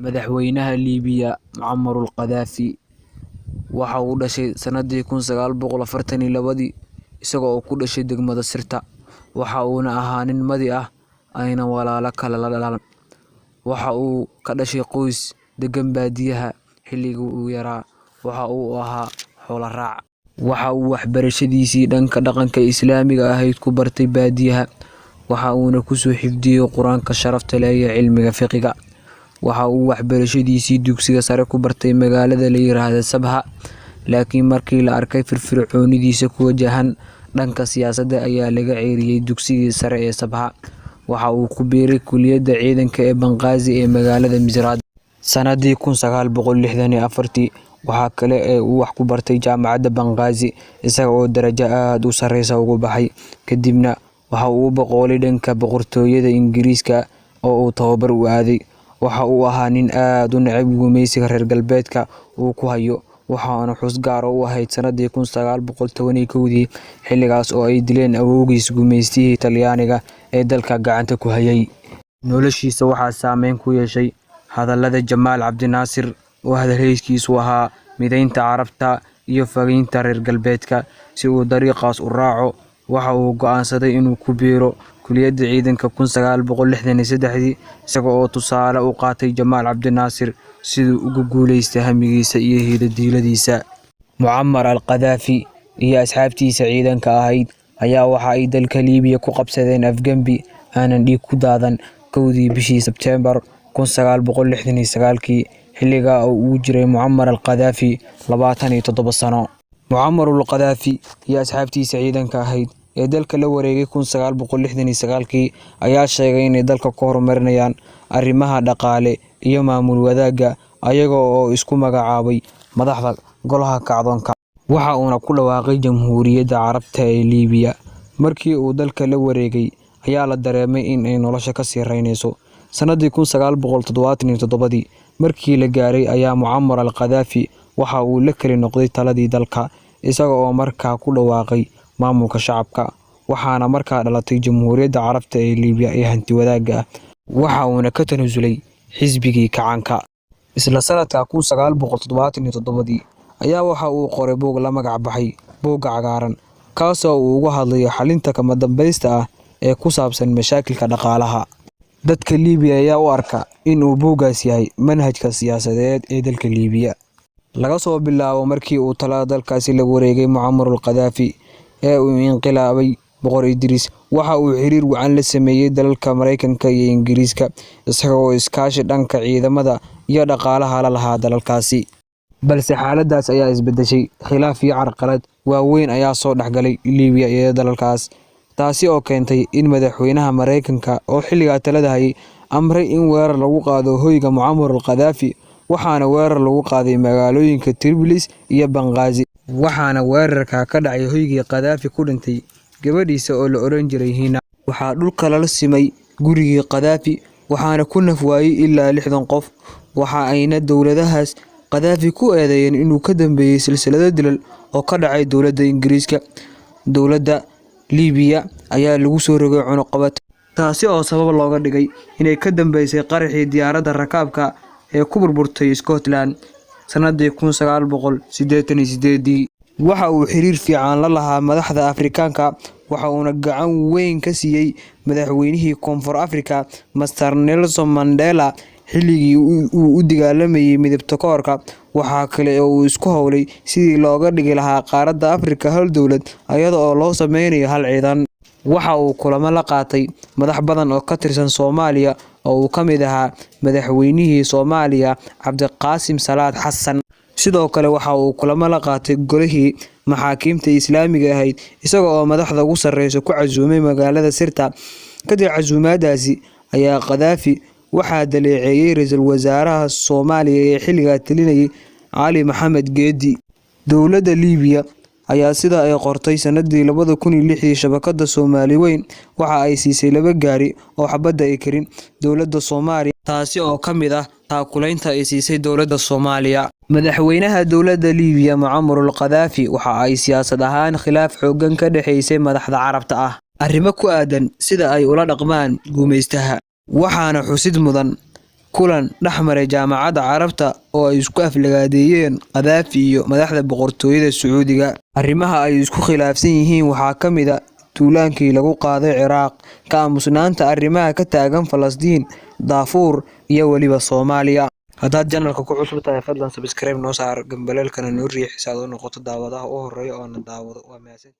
Madaxweynaha Liibiya Muammar al-Qadaafi waxa uu dhashay sanadii 1942 isaga oo ku dhashay degmada Sirta. Waxa uuna ahaa nin madi ah ayna walaalo kale la dhalan. Waxa uu ka dhashay qoys deggan baadiyaha. Xilligii uu yaraa waxa uu ahaa xoolo raac. Waxa uu waxbarashadiisii dhanka dhaqanka Islaamiga ahayd ku bartay baadiyaha, waxa uuna ku soo xifdiyay Quraanka sharafta leh iyo cilmiga fiqiga. Waxa uu waxbarashadiisii dugsiga sare ku bartay magaalada la yiraahdo Sabha, laakiin markii la arkay firfircoonidiisa ku wajahan dhanka siyaasadda ayaa laga ceyriyay dugsigii sare ee Sabha. Waxa uu ku biiray kulliyadda ciidanka ee Banqaazi ee magaalada Misraad. Sanadii 1964 waxa kale ee uu wax ku bartay jaamacadda Banqaazi isaga oo darajo aad u sareysa uga baxay. Kadibna waxa uu u boqolay dhanka boqortooyada Ingiriiska oo uu tababar u aaday. Waxa uu ahaa nin aad u neceb gumaysiga reer galbeedka uu ku hayo, waxaana xus gaar u ahayd sanadii 1911 xilligaas oo ay dileen awowgiis gumaystihii Talyaaniga ee dalka gacanta ku hayay. Noloshiisa waxaa saameyn ku yeeshay hadallada Jamaal Cabdinaasir oo hadalhayskiisu ahaa mideynta Carabta iyo fogeynta reer galbeedka. Si uu dariiqaas u raaco, waxa uu go'aansaday inuu ku biiro kulliyadda ciidanka 1963 isaga oo tusaale u qaatay Jamaal Cabdinaasir siduu ugu guuleystay hamigiisa iyo hididiiladiisa. Muammar al-Qadaafi iyo asxaabtiisa ciidanka ahayd ayaa waxa ay dalka Liibiya ku qabsadeen afgembi aanan dhiig ku daadan 1dii bishii Sebteembar 1969 xilligaa oo uu jiray Muammar al-Qadaafi 27 sano. Muammar al-Qadaafi iyo asxaabtiisa ciidanka ahayd ee dalka la wareegay 1969 ayaa sheegay inay dalka ku horumarinayaan arrimaha dhaqaale iyo maamul wadaagga, ayaga oo isku magacaabay madaxda golaha kacdoonka. Waxa uuna ku dhawaaqay Jamhuuriyadda Carabta ee Liibiya. Markii uu dalka la wareegay ayaa la dareemay in ay nolosha ka sii raynayso. Sanadii 1977 markii la gaaray ayaa Muammar al-Qadaafi waxa uu la kali noqday taladii dalka, isaga oo markaa ku dhawaaqay maamulka shacabka, waxaana markaa dhalatay Jamhuuriyadda Carabta ee Liibiya ee hanti wadaagga ah. Waxa uuna ka tanaasulay xisbigii kacaanka. Isla sanadka 1977 ayaa waxa uu qoray buug la magac baxay Buugga Cagaaran, kaas oo uu uga hadlayo xalinta kama dambaysta ah ee ku saabsan mashaakilka dhaqaalaha. Dadka Liibiya ayaa u arka in uu buuggaas yahay manhajka siyaasadeed ee dalka Liibiya. Laga soo bilaabo markii uu talada dalkaasi la wareegay Muammar al-Qadaafi ee uu inqilaabay Boqor Idris, waxa uu xiriir wacan la sameeyay dalalka Mareykanka iyo Ingiriiska, isaga oo iskaashi dhanka ciidamada iyo dhaqaalaha la lahaa dalalkaasi. Balse xaaladdaas ayaa isbedeshay. Khilaaf iyo carqalad waaweyn ayaa soo dhexgalay Liibiya iyo dalalkaas, taasi oo keentay in madaxweynaha Mareykanka oo xilligaa talada hayay amray in weerar lagu qaado hoyga Muammar al-Qadaafi, waxaana weerar lagu qaaday magaalooyinka Tripolis iyo Banqaazi. Waxaana weerarka ka dhacay hoygii Qadaafi ku dhintay gabadhiisa oo la oran jiray Hina. Waxaa dhulka lala simay gurigii Qadaafi, waxaana ku naf waayay ilaa 60 qof. Waxa ayna dowladahaas Qadaafi ku eedeeyeen inuu ka dambeeyay silsilado dilal oo ka dhacay dowladda Ingiriiska. Dowladda Liibiya ayaa lagu soo rogay cunaqabatayn, taasi oo sabab looga dhigay inay ka dambeysay qaraxii diyaaradda rakaabka ee ku burburtay Scotland sanadii 1988. Waxa uu xiriir fiican la lahaa madaxda Afrikaanka, waxa uuna gacan weyn ka siiyay madaxweynihii Koonfur Afrika Mr Nelson Mandela xilligii uu u dagaalamayay midabta koorka. Waxa kale oo uu isku howlay sidii looga dhigi lahaa qaaradda Afrika hal dowlad iyada oo loo sameynayo hal ciidan. Waxa uu kulamo la qaatay madax badan oo ka tirsan Soomaaliya oo uu ka mid ahaa madaxweynihii Soomaaliya Cabdiqaasim Salaad Xasan. Sidoo kale waxa uu kulamo la qaatay golihii maxaakiimta Islaamiga ahayd, isaga oo madaxda ugu sareysa ku casuumay magaalada Sirta. Kadib casuumaadaasi ayaa Qadaafi waxaa dhaleeceeyay ra'iisul wasaaraha Soomaaliya ee xilligaa talinayay Cali Maxamed Geedi. Dowladda Liibiya ayaa sida ay qortay sanadii 2006 shabakadda Soomaali Weyn waxa ay siisay laba gaari oo xabadda ay karin dowladda Soomaaliya, taasi oo ka mid ah taakulaynta ay siisay dowladda Soomaaliya. Madaxweynaha dowladda Liibiya Muammar al-Qadaafi waxa ay siyaasad ahaan khilaaf xooggan ka dhaxeysay madaxda Carabta ah, arrimo ku aadan sida ay ula dhaqmaan gumaystaha. Waxaana xusid mudan Kulan dhexmaray Jaamacadda Carabta oo ay isku aflagaadeeyeen Qadaafi iyo madaxda boqortooyada Sacuudiga. Arrimaha ay isku khilaafsan yihiin waxaa ka mid ah duulaankii lagu qaaday Ciraaq, ka aamusnaanta arrimaha ka taagan Falastiin, Darfur iyo weliba Soomaaliya. Haddaad channelka ku cusub tahay, fadlan subscribe noo saar, gambaleelkana noo riix si aad u noqoto daawadaha u horeeya oo na daawado. Waa mahadsantihiin.